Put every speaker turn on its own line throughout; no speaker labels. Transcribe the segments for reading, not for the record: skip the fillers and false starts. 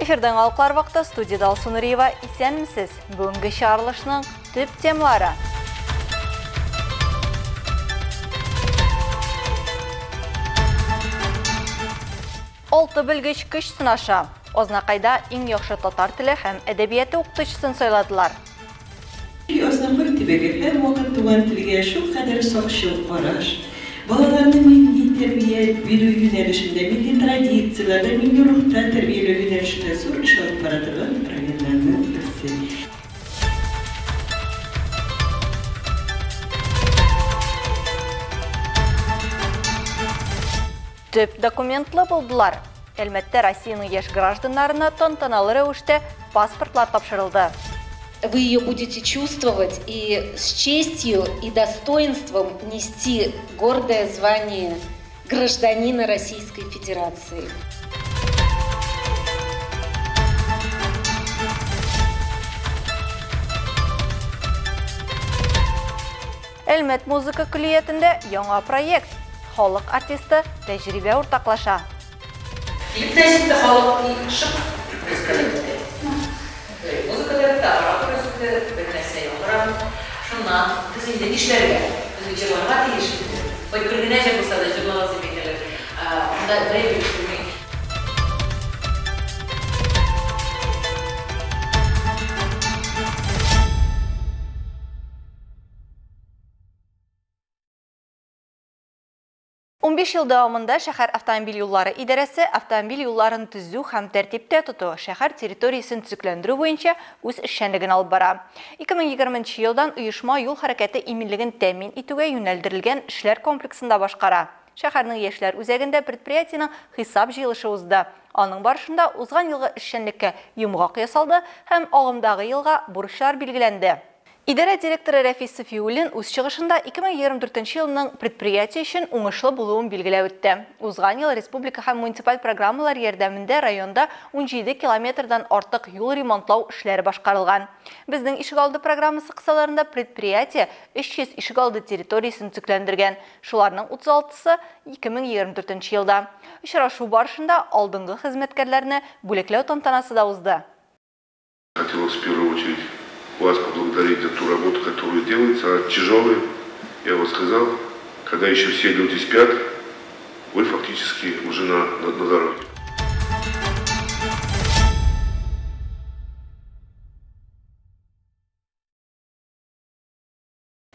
Эфирда яңалыклар вакыты, студияда Алсу Нуриева. Исәнмесез. Бүгенге чыгарылышның төп темалары. Алты белгеч көч сынаша. Азнакайда иң яхшы татар теле һәм әдәбияты укытучысын сайладылар.
Азнакай төбәге һәрвакыт туган телгә шулкадәр сакчыл караш, балаларны милли тәрбия бирү юнәлешендә, милли традицияләрдә, милли рухта тәрбияләү юнәлешендә зур эш алып бара торган районнарның берсе.
Төп документлы булдылар. Әлмәттә Россиянең яшь гражданнарына тантаналы рәвештә паспортлар тапшырылды.
Вы ее будете чувствовать и с честью и достоинством нести гордое звание гражданина Российской Федерации.
Әлмәт музыка көллиятендә яңа проект. Халык артисты тәҗрибә уртаклаша.
Килеп тә җитте халык, шык музыка да бетте. Музыка да бетте, оратор өзелде, бер нәрсә яңгырамый. Шуннан без инде нишләргә? Без бит җырларга тиеш инде. Хоть бер генә җыр булса да җырлагыз дип әйтәләр. Анда бер әйбер ишетелми.
15 ел дәвамында шәһәр автомобиль юллары идарәсе автомобиль юлларын төзү һәм тәртиптә тоту, шәһәр территориясен төзекләндерү буенча үз эшчәнлеген алып бара. 2020 елдан оешма юл хәрәкәте иминлеген тәэмин итүгә юнәлдерелгән эшләр комплексында башкара. Шәһәрнең яшьләр үзәгендә предприятиенең хисап җыелышы узды. Аның барышында узган елгы эшчәнлеккә йомгак ясалды һәм агымдагы елга бурычлар билгеләнде. Идарә директоры Рәфис Сафиуллин үз чыгышында 2024 елның предприятие өчен уңышлы булуын билгеләп үтте. Узган ел республика һәм муниципаль программалар ярдәмендә районда 17 километрдан артык юл ремонтлау эшләре башкарылган. Безнең ишегалды программасы кысаларында предприятие 300 ишегалды территориясен төзекләндергән. Шуларның 36-сы 2024 елда. Очрашу барышында алдынгы хезмәткәрләрне бүләкләү тантанасы да узды.
Хотелось в первую очередь вас поблагодарить за ту работу, которую делается. Она тяжелая, я вот сказал, когда еще все люди спят, вы фактически уже на дороге.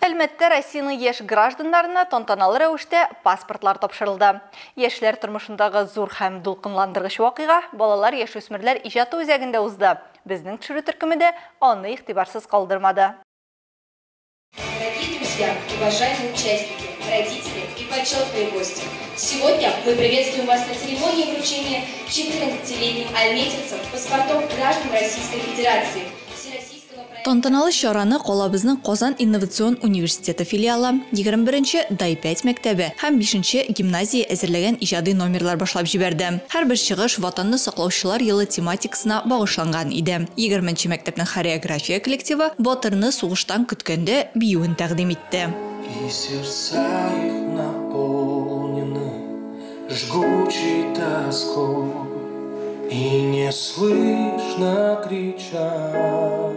Әлмәттә Россиянең яшь гражданнарына тантаналы рәвештә паспортлар тапшырылды. Яшьләр тормышындагы зур һәм дулкынландыргыч вакыйга балалар яшүсмерләр иҗаты үзәгендә узды. Безнең төшерү төркеме дә аны игътибарсыз калдырмады.
Дорогие друзья, уважаемые участники, родители и почетные гости, сегодня мы приветствуем вас на церемонии вручения 14-летним альметьевцам паспортов граждан Российской Федерации.
Тантаналы чараны калабызның Казан инновацион университеты филиалы, 21-нче Дай-5 мәктәбе һәм 5-нче гимназия әзерләгән иҗади номерлар башлап җибәрде. Һәрбер чыгыш Ватанны саклаучылар елы тематикасына багышланган иде. 20-нче мәктәпнең хореография коллективы Батырны сугыштан көткәндә биюен тәкъдим итте.
И сердца их наполнены жгучей тоской, и неслышно кричат.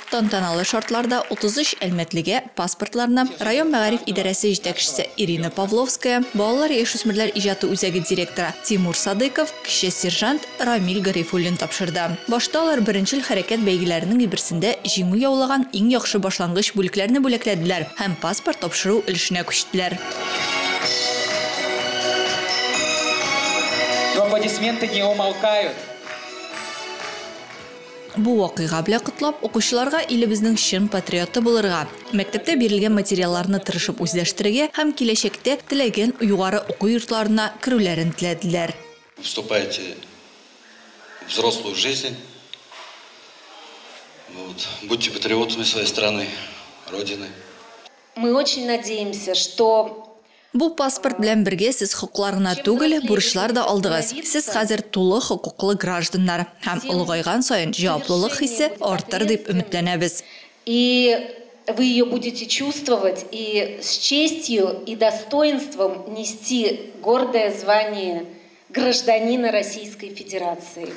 Тантаналы шартларда 33 әлмәтлегә паспортларны район мәгариф идарәсе җитәкчесе Ирина Павловская, балалар яшүсмерләр иҗаты үзәге директоры Тимур Садыков, кече сержант Рамиль Гарифуллин тапшырды. Башта алар беренчел хәрәкәт бәйгеләренең берсендә җиңү яулаган иң яхшы башлангыч бүлекләрне бүләкләделәр һәм паспорт тапшыру өлешенә күчтеләр.
Но аплодисменты не умолкают.
Бу вакыйга белән котлап, укучыларга илебезнең чын патриоты булырга, мәктәптә бирелгән материалларны тырышып үзләштерергә һәм киләчәктә теләгән югары уку йортларына керүләрен теләделәр.
Вступайте в взрослую жизнь. Вот. Будьте патриотами своей страны, Родины.
Мы очень надеемся, что
Бу паспорт белән бергә сез хокуклар гына түгел, бурычлар да алдыгыз. Сез хәзер тулы хокуклы гражданнар һәм олыгайган саен җаваплылык хисе артыр дип өметләнәбез.
И вы ее будете чувствовать и с честью и достоинством нести гордое звание гражданина Российской Федерации.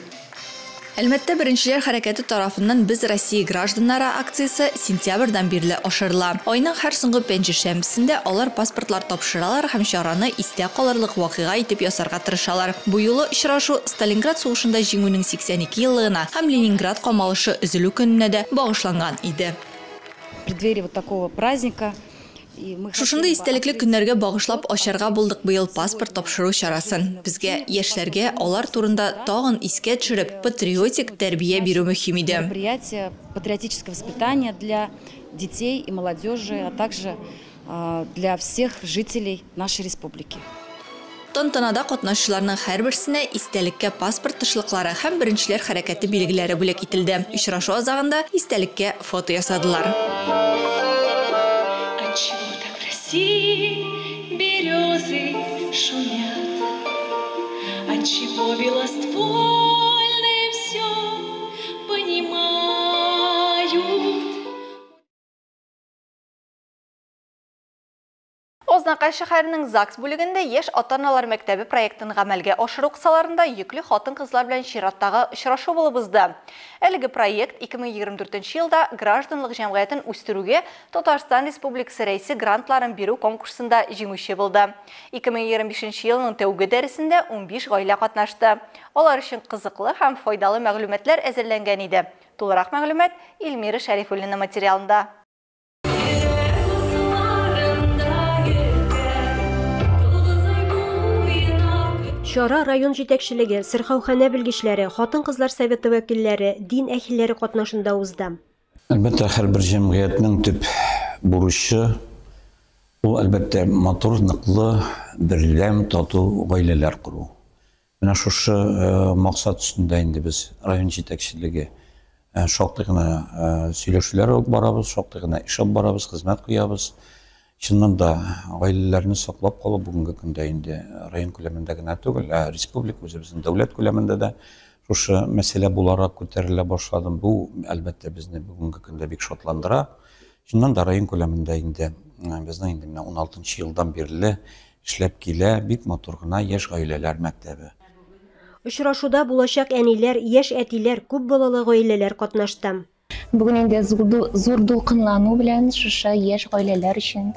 Әлмәттә Беренчеләр хәрәкәте тарафыннан Без Россия гражданнары акциясе сентябрьдән бирле ашырыла. Айның һәр соңгы пәнҗешәмбесендә алар паспортлар тапшыралар һәм чараны истә калырлык вакыйга итеп ясарга тырышалар. Бу юлы очрашу Сталинград сугышында җиңүнең 82 еллыгына һәм Ленинград камалышы өзелү көненә дә багышланган иде.
В преддверии вот такого праздника
Шушындый истәлекле көннәргә багышлап ачарга булдык быел паспорт тапшыру чарасын. Безгә, яшьләргә, алар турында тагын искә төшереп, патриотик тәрбия бирү мөһим иде.
Мероприятие патриотическое воспитание для детей и молодежи, а также для всех жителей нашей республики.
Тантанада катнашучыларның һәрберсенә истәлеккә паспорт тышлыклары һәм Беренчеләр хәрәкәте билгеләре бүләк ителде. Очрашу азагында истәлеккә фото ясадылар.
Отчего так в России березы шумят? Отчего белоствольные все понимают?
Азнакай шәһәренең ЗАГС бүлегендә яшь ата-аналар мәктәбе проектын гамәлгә ашыру кысаларында йөкле хатын-кызлар белән чираттагы очрашу булып узды. Әлеге проект 2024 елда гражданлык җәмгыятен үстерүгә Татарстан Республикасы Рәисе грантларын бирү конкурсында җиңүче булды. 2025 елның тәүге дәресендә 15 гаилә катнашты. Алар өчен кызыклы һәм файдалы мәгълүматлар әзерләнгән иде. Тулырак мәгълүмат Эльмира Шәрифуллина материалында.
Чара район җитәкчелеге, сырхауханә белгечләре, хатын-кызлар советы вәкилләре, дин әһелләре катнашында узды.
Әлбәттә, һәрбер җәмгыятьнең төп бурычы ул, әлбәттә, матур, ныклы, бердәм, тату гаиләләр кору. Менә шушы максат өстендә инде без район җитәкчелеге шактый гына сөйләшүләр алып барабыз, шактый гына эш алып барабыз, хезмәт куябыз. Чыннан да гаиләләрне саклап калу бүгенге көндә инде район күләмендә генә түгел, ә республика үзебезнең дәүләт күләмендә дә шушы мәсьәлә буларак күтәрелә башлады. Бу, әлбәттә, безне бүгенге көндә бик шатландыра. Чыннан да район күләмендә инде безнең инде менә 16 елдан бирле эшләп килә бик матур гына яшь гаиләләр мәктәбе.
Очрашуда булачак әниләр, яшь әтиләр, күп балалы гаиләләр катнашты.
Бүген инде зур дулкынлану белән шушы яшь гаиләләр өчен,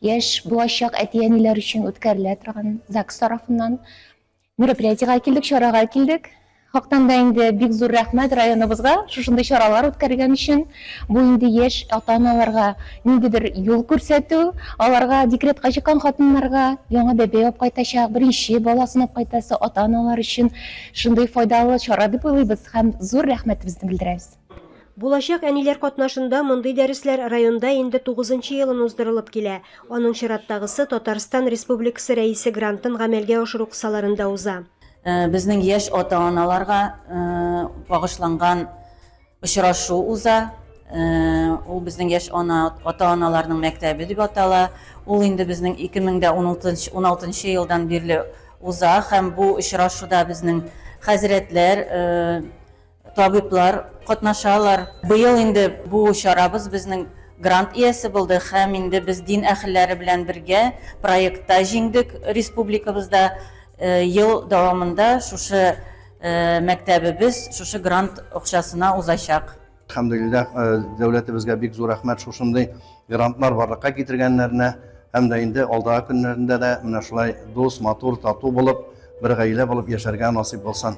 яшь булачак әти-әниләр өчен үткәрелә торган ЗАГС тарафыннан мероприятиегә килдек, чарага килдек. Хактан да инде бик зур рәхмәт районыбызга шушындый чаралар үткәргән өчен. Бу инде яшь ата-аналарга ниндидер юл күрсәтү, аларга декретка чыккан хатыннарга яңа бәбәй алып кайтачак, беренче баласын алып кайтасы ата-аналар өчен шундый файдалы чара дип уйлыйбыз һәм зур рәхмәтебезне белдерәбез.
Булачак әниләр катнашында мондый дәресләр районда инде 9 елын уздырылып килә. Аның чираттагысы Татарстан Республикасы Рәисе грантын гамәлгә ашыру кысаларында уза.
Безнең яшь ата-аналарга багышланган очрашу уза. Ул безнең яшь ата-аналарның мәктәбе дип атала. Ул инде безнең 2016 елдан бирле уза һәм бу очрашуда безнең хәзрәтләр, табиблар катнашалар. Быел инде бу чарабыз безнең грант иясе булды һәм инде без дин әһелләре белән бергә проектта җиңдек республикабызда. Ел дәвамында шушы мәктәбебез шушы грант акчасына узачак.
Әлхәмдүлилләһ, дәүләтебезгә бик зур рәхмәт шушындый грантлар барлыкка китергәннәренә һәм дә инде алдагы көннәрендә дә менә шулай дус, матур, тату булып, бер гаилә булып яшәргә насыйп булсын.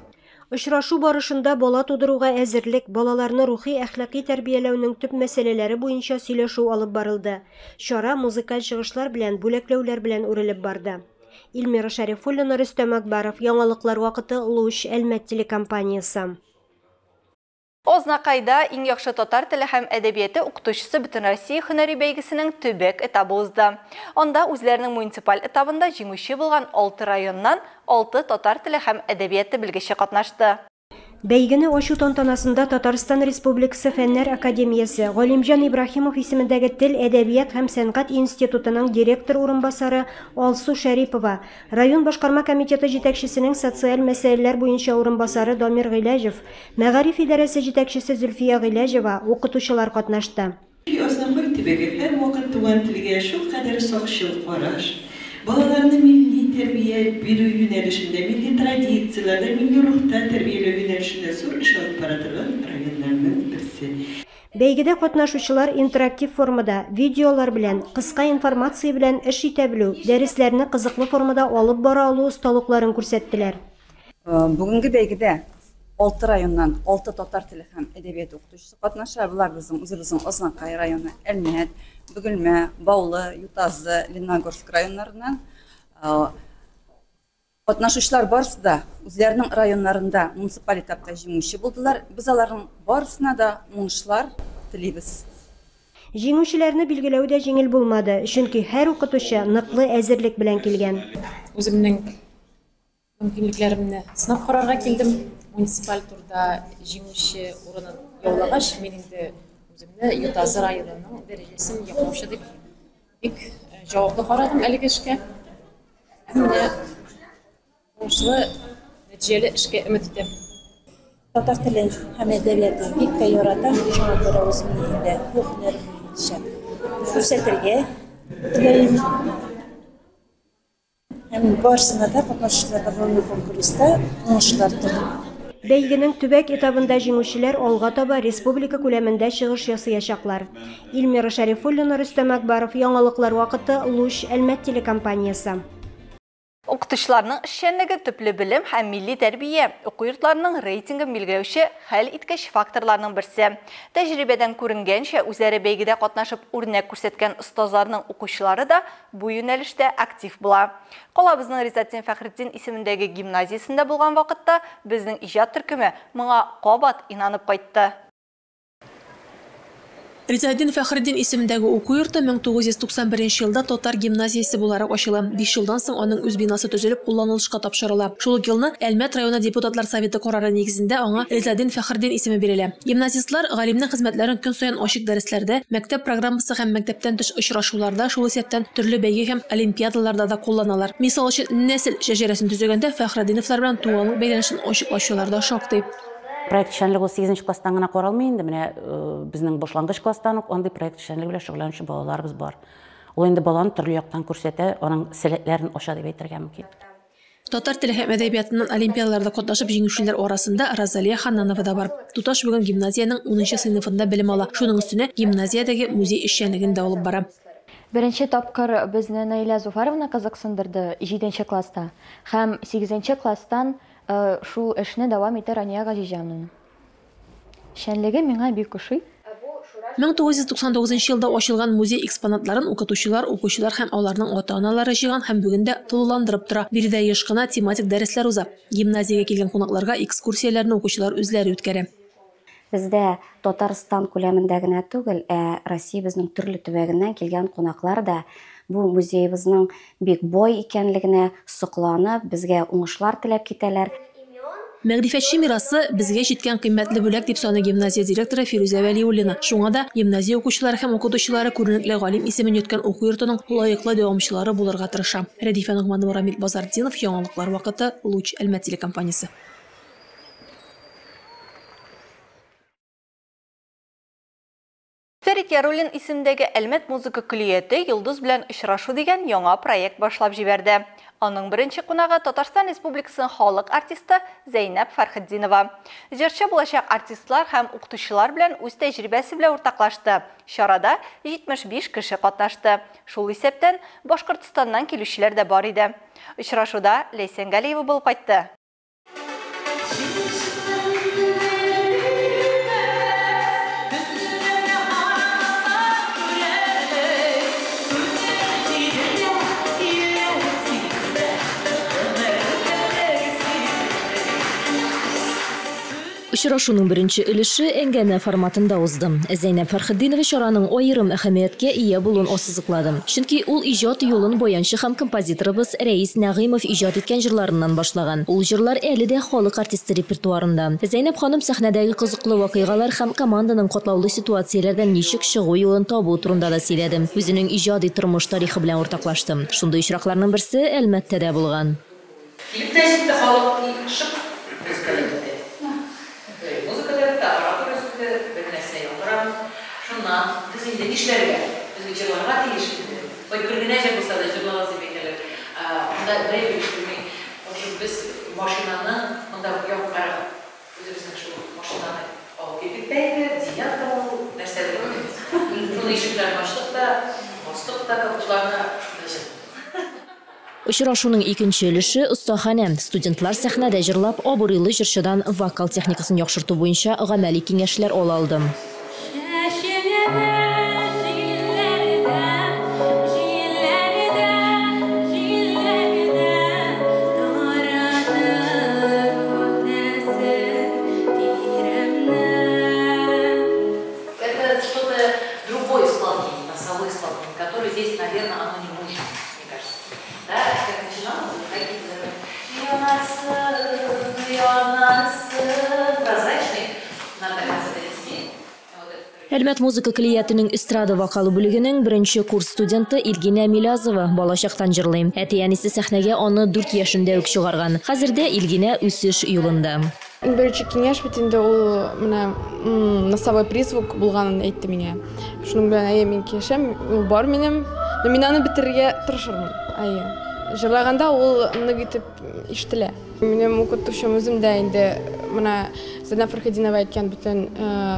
Очрашу барышында бала тудыруга әзерлек, балаларны рухи әхлаки тәрбияләүнең төп мәсьәләләре буенча сөйләшү алып барылды. Чара музыкаль чыгышлар белән, бүләкләүләр белән үрелеп барды. Эльмира Шәрифуллина, Рөстәм Акбаров, Яңалыклар вакыты, Луч, Әлмәт телекомпаниясе.
Азнакайда иң яхшы татар теле һәм әдәбияты укытучысы Бөтенроссия һөнәри бәйгесенең төбәк этабы узды. Анда үзләренең муниципаль этабында җиңүче булган 6 районнан 6 татар теле һәм әдәбияты белгече катнашты.
Бәйгене ачу тантанасында Татарстан Республикасы Фәннәр Академиясе Галимҗан Ибраһимов исемендәге Тел, әдәбият һәм сәнгать институтының директор урынбасары Алсу Шәрипова, район башкарма комитеты җитәкчесенең социаль мәсьәләләр буенча урынбасары Дамир Гыйләҗев, мәгариф идарәсе җитәкчесе Зөлфия Гыйләҗева, укытучылар катнашты.
Азнакай төбәге һәрвакыт туган телгә шулкадәр сакчыл караш, балаларны милли тәрбия бирү юнәлешендә, милли традицияләрдә, милли рухта тәрбияләү юнәлешендә зур эш алып бара торган районнарның берсе.
Бәйгедә катнашучылар интерактив формада, видеолар белән, кыска информация белән эш итә белү, дәресләрне кызыклы формада алып бара алу осталыкларын күрсәттеләр.
Бүгенге бәйгедә 6 районнан 6 татар теле һәм әдәбияты укытучысы катнаша. Болар безнең үзебезнең Азнакай районы, Әлмәт, Бөгелмә, Баулы, Ютазы, Лениногорск районнарыннан. Катнашучылар барысы да үзләренең районнарында муниципаль этапта җиңүче булдылар. Без аларның барысына да уңышлар телибез.
Җиңүчеләрне билгеләү дә җиңел булмады, чөнки һәр укытучы ныклы әзерлек белән килгән.
Үземнең мөмкинлекләремне сынап карарга килдем. Муниципаль турда җиңүче урынын яулагач, мин инде үземне Ютазы районының дәрәҗәсен яклаучы дип бик җаваплы карадым әлеге эшкә. Һәм менә уңышлы, нәтиҗәле эшкә өмет итәм.
Татар телен һәм әдәбиятын бик тә яратам, шуңа күрә үземне инде бу һөнәр буенча күрсәтергә теләйм. Һәм барысына да катнашучыларга бүгенге конкурста уңышлар телим.
Бәйгенең төбәк этабында җиңүчеләр алга таба республика күләмендә чыгыш ясаячаклар. Эльмира Шәрифуллина, Рөстәм Акбаров, Яңалыклар вакыты, Луч, Әлмәт телекомпаниясе.
Укытучыларның эшчәнлеге төпле белем һәм милли тәрбия уку йортларының рейтингын билгеләүче хәл иткеч факторларның берсе. Тәҗрибәдән күренгәнчә, үзләре бәйгедә катнашып үрнәк күрсәткән остазларның укучылары да бу юнәлештә актив була. Калабызның Ризатдин Фәхретдин исемендәге гимназиясендә булган вакытта безнең иҗат төркеме моңа кабат инанып кайтты.
Ризатдин Фәхретдин исемендәге уку йорты 1991 елда татар гимназиясе буларак ачыла. 5 елдан соң аның үз бинасы төзелеп кулланылышка тапшырыла. Шул ук елны Әлмәт районы депутатлар советы карары нигезендә аңа Ризатдин Фәхретдин исеме бирелә. Гимназистлар галимнең хезмәтләрен көн саен ачык дәресләрдә, мәктәп программасы һәм мәктәптән тыш очрашуларда, шул исәптән төрле бәйге һәм олимпиадаларда да кулланалар. Мисал өчен, нәсел шәҗәрәсен төзегәндә Фәхретдиновлар белән туганлык бәйләнешен ачыклаучылар да шактый.
Проект эшчәнлеге ул 8 класстан гына каралмый инде, менә безнең башлангыч класстан ук андый проект эшчәнлеге белән шөгыльләнүче балаларыбыз бар. Ул инде баланы төрле яктан күрсәтә, аның сәләтләрен ача дип әйтергә мөмкин.
Татар теле һәм әдәбиятыннан олимпиадаларда катнашып җиңүчеләр арасында Розалия Ханнанова да бар. Туташ бүген гимназиянең 10 сыйныфында белем ала. Шуның өстенә гимназиядәге музей эшчәнлеген дә алып бара.
Беренче тапкыр безне Наилә Зуфаровна кызыксындырды 7 класста һәм 8 класстан шул эшне дәвам итә Рания Газизҗановна. Эшчәнлеге миңа бик ошый.
1999 елда ачылган музей экспонатларын укытучылар, укучылар һәм аларның ата-аналары җыйган һәм бүген дә тулыландырып тора. Биредә еш кына тематик дәресләр уза. Гимназиягә килгән кунакларга экскурсияләрне укучылар үзләре үткәрә.
Бездә Татарстан күләмендә генә түгел, ә Россиябезнең төрле төбәгеннән килгән кунаклар да бу музеебызның бик бай икәнлегенә сокланып, безгә уңышлар теләп китәләр.
Мәгърифәтче мирасы безгә җиткән кыйммәтле бүләк дип саный гимназия директоры Фирүзә Вәлиуллина. Шуңа да гимназия укучылары һәм укытучылары күренекле галим исемен йөрткән уку йортының лаеклы дәвамчылары булырга тырыша. Рәдифә Ногманова, Рамил Базартдинов, Яңалыклар вакыты, Луч, Әлмәт телекомпаниясе.
Фәрит Яруллин исемендәге Әлмәт музыка көллияте Йолдыз белән очрашу дигән яңа проект башлап җибәрде. Аның беренче кунагы Татарстан Республикасының халык артисты Зәйнәб Фәрхетдинова. Җырчы булачак артистлар һәм укытучылар белән үз тәҗрибәсе белән уртаклашты. Чарада 75 кеше катнашты. Шул исәптән Башкортстаннан килүчеләр дә бар иде. Очрашуда Ләйсән Галиева булып кайтты.
Очрашуның беренче өлеше әңгәмә форматында узды. Зәйнәб Фәрхетдинова чараның аерым әһәмияткә ия булуын ассызыклады. Чөнки ул иҗат юлын баянчы һәм композиторыбыз Рәис Нәгыймов иҗат иткән җырларыннан башлаган. Ул җырлар әле дә халык артисты репертуарында. Зәйнәб ханым сәхнәдәге кызыклы вакыйгалар һәм команданың катлаулы ситуацияләрдән ничек чыгу юлын табу турында да сөйләде. Үзенең иҗади тормыш тарихы белән уртаклашты. Шундый очракларның берсе Әлмәттә дә булган.
Килеп тә җитте халык шып. Без инде нишләргә? Без җырларга тиеш инде. Бер генә җыр булса да җырлагыз дип әйтәләр. Монда бер ишетелми. В общем, без машинаның монда яккарак үзебезнең шул машинаны алып килдек тә инде, девятка ул, нәрсәдер инде. Шуны ишекләрен ачтык та, бастык та капотларны, шунда җырладык.
Очрашуның икенче өлеше остаханә. Студентлар сәхнәдә җырлап, абруйлы җырчыдан вокал техникасын яхшырту буенча гамәли киңәшләр ала алды.
Это что-то другое исполнение, носовое исполнение, которое здесь, наверное, оно не нужно, мне кажется. Да, как начинала, какие-то прозрачный, надо до конца довести.
Әлмәт музыка көллиятенең эстрада вокалы бүлегенең беренче курс студенты Илгинә Милязова балачактан җырлый. Әти-әнисе сәхнәгә аны 4 яшендә үк чыгарган. Хәзер дә Илгинә үсеш юлында.
Иң беренче киңәш бит инде ул менә носовой призвук булганын әйтте миңа. Шуның белән әйе мин килешәм, ул бар минем. Но мин аны бетерергә тырышырмын. Әйе. Җырлаганда ул нык итеп ишетелә. Минем укытучым үзем дә инде менә Зәйнәб Фәрхетдинова әйткән бөтен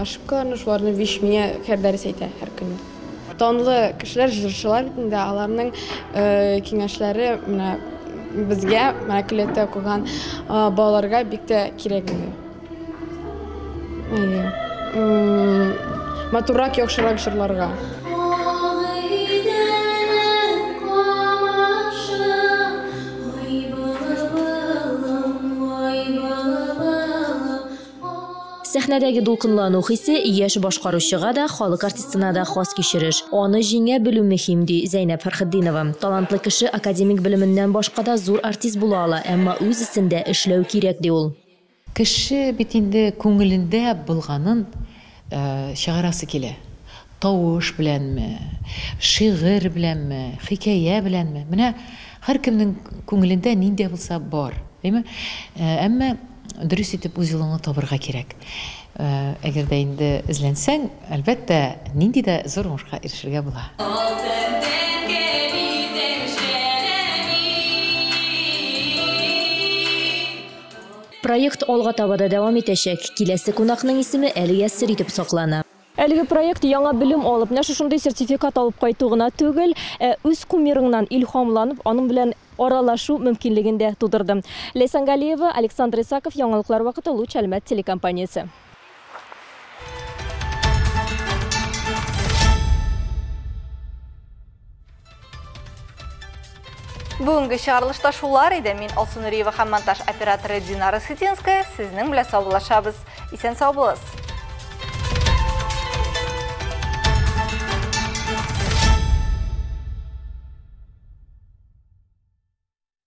ошибкаларны, шуларны вич миңа һәр дәрес әйтә, һәр көнне. Танлы кешеләр, җырчылар бит инде, аларның киңәшләре менә безгә, менә көллияттә укыган балаларга бик тә кирәк инде. Әйе. Матуррак, яхшырак җырларга.
Сәхнәдәге дулкынлану хисе яшь башкаручыга да, халык артистына да хас кичереш. Аны җиңә белү мөһим, ди Зәйнәб Фәрхетдинова. Талантлы кеше академик белеменнән башка да зур артист була ала, әмма үз өстендә эшләү кирәк, ди ул.
Кеше бит инде күңелендә булганын чыгарасы килә. Тавыш беләнме, шигырь беләнме, хикәя беләнме. Менә һәркемнең күңелендә нинди булса бар, әйме? Әмма дөрес итеп үз юлыңны табырга кирәк. Әгәр дә инде эзләнсәң, әлбәттә, нинди дә зур уңышка ирешергә була.
Проект алга таба да дәвам итәчәк. Киләсе кунакның исеме әлегә сер итеп саклана. Әлеге проект яңа белем алып, менә шушындый сертификат алып кайту гына түгел, ә үз кумирыңнан илһамланып, аның белән аралашу мөмкинлеген дә тудырды. Ләйсән Галиева, Александр Исаков, Яңалыклар вакыты, Луч Әлмәт телекомпаниясе.
Бүгенге чыгарылышта шулар иде. Мин Алсу Нуриева һәм монтаж операторы Динара Сытинская сезнең белән саубуллашабыз. Исән сау булыгыз.